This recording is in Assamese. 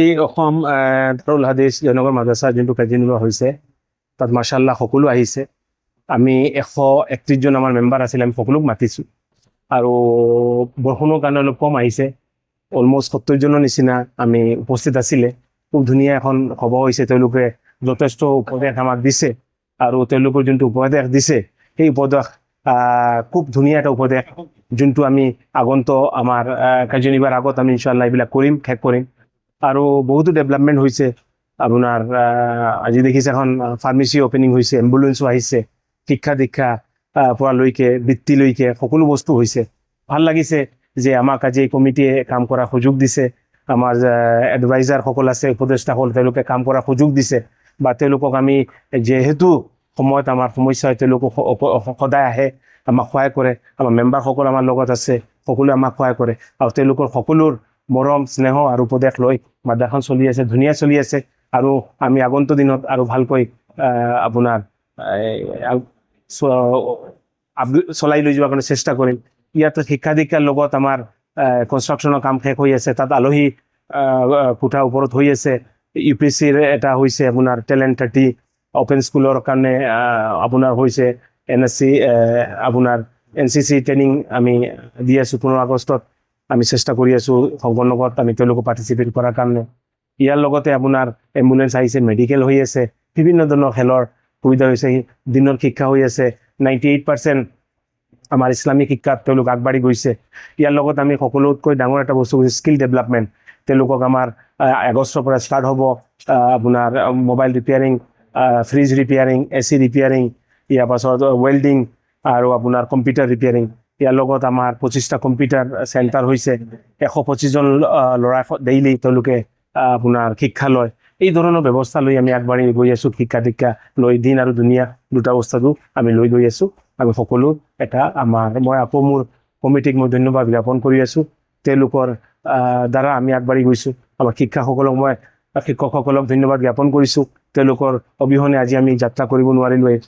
এই অসম দাৰুল হাদিছ জয়নগৰ মাদ্ৰাছা যোনটো কাৰ্যনিৰ্বাহ হৈছে, তাত মাশাআল্লাহ সকলো আহিছে। আমি 131 জন আমাৰ মেম্বাৰ আছিলে, আমি সকলোক মাতিছোঁ আৰু বৰষুণৰ কাৰণে অলপ কম আহিছে। অলমষ্ট 70 জনৰ নিচিনা আমি উপস্থিত আছিলে। খুব ধুনীয়া এখন সভা হৈছে। তেওঁলোকে যথেষ্ট উপদেশ আমাক দিছে আৰু তেওঁলোকৰ যোনটো উপদেশ দিছে, সেই উপদেশ খুব ধুনীয়া এটা উপদেশ, যোনটো আমি আগন্ত আমাৰ কাৰ্যনিৰ্বাহৰ আগত আমি ইনশাআল্লাহ এইবিলাক কৰিম, শেষ কৰিম। আৰু বহুতো ডেভেলপমেণ্ট হৈছে আপোনাৰ। আজি দেখিছে এখন ফাৰ্মেচি অপেনিং হৈছে, এম্বুলেঞ্চো আহিছে, শিক্ষা দীক্ষা পৰা লৈকে বৃত্তিলৈকে সকলো বস্তু হৈছে। ভাল লাগিছে যে আমাক আজি এই কমিটিয়ে কাম কৰাৰ সুযোগ দিছে। আমাৰ এডভাইজাৰসকল আছে, উপদেষ্টাসকল, তেওঁলোকে কাম কৰাৰ সুযোগ দিছে বা তেওঁলোকক আমি যিহেতু সময়ত আমাৰ সমস্যা হয়, তেওঁলোকক সদায় আহে, আমাক সহায় কৰে। আমাৰ মেম্বাৰসকল আমাৰ লগত আছে, সকলোৱে আমাক সহায় কৰে আৰু তেওঁলোকৰ সকলোৰ মৰম স্নেহ আৰু উপদেশ লৈ মাদ্ৰাসাখন চলি আছে, ধুনীয়া চলি আছে। আৰু আমি আগন্তুক দিনত আৰু ভালকৈ আপোনাৰ চলাই লৈ যোৱাৰ কাৰণে চেষ্টা কৰিম। ইয়াত শিক্ষা দীক্ষাৰ লগত আমাৰ কনষ্ট্ৰাকশ্যনৰ কাম শেষ হৈ আছে। তাত আলহী কোঠা ওপৰত হৈ আছে। ইউ পি এছ চিৰ এটা হৈছে আপোনাৰ টেলেণ্ট 30, অপেন স্কুলৰ কাৰণে আপোনাৰ হৈছে এন এছ চি, আপোনাৰ এন চি চি ট্ৰেইনিং আমি দি আছোঁ। 15 আগষ্টত আমি চেষ্টা কৰি আছোঁ সংগণকত আমি তেওঁলোকক পাৰ্টিচিপেট কৰাৰ কাৰণে। ইয়াৰ লগতে আপোনাৰ এম্বুলেঞ্চ আহিছে, মেডিকেল হৈ আছে, বিভিন্ন ধৰণৰ খেলৰ সুবিধা হৈছে, দিনৰ শিক্ষা হৈ আছে। 98% আমাৰ ইছলামিক শিক্ষাত তেওঁলোক আগবাঢ়ি গৈছে। ইয়াৰ লগত আমি সকলোতকৈ ডাঙৰ এটা বস্তু হৈছে স্কিল ডেভেলপমেণ্ট। তেওঁলোকক আমাৰ আগষ্টৰ পৰা ষ্টাৰ্ট হ'ব আপোনাৰ mobile repairing, fridge repairing, AC repairing, ইয়াৰ পাছত ৱেল্ডিং আৰু আপোনাৰ কম্পিউটাৰ ৰিপেয়াৰিং। ইয়াৰ লগত আমাৰ 25টা কম্পিউটাৰ চেণ্টাৰ হৈছে। 125 জন ল'ৰা ডেইলি তেওঁলোকে আপোনাৰ শিক্ষা লয়। এই ধৰণৰ ব্যৱস্থা লৈ আমি আগবাঢ়ি গৈ আছোঁ। শিক্ষা দীক্ষা লৈ দিন আৰু দুনিয়া দুটা বস্তুটো আমি লৈ গৈ আছোঁ। আমি সকলো এটা আমাৰ মই আকৌ মোৰ কমিটিক মই ধন্যবাদ জ্ঞাপন কৰি আছোঁ। তেওঁলোকৰ দ্বাৰা আমি আগবাঢ়ি গৈছোঁ। আমাৰ শিক্ষাসকলক মই শিক্ষকসকলক ধন্যবাদ জ্ঞাপন কৰিছোঁ। তেওঁলোকৰ অবিহনে আজি আমি যাত্ৰা কৰিব নোৱাৰিলোঁ এই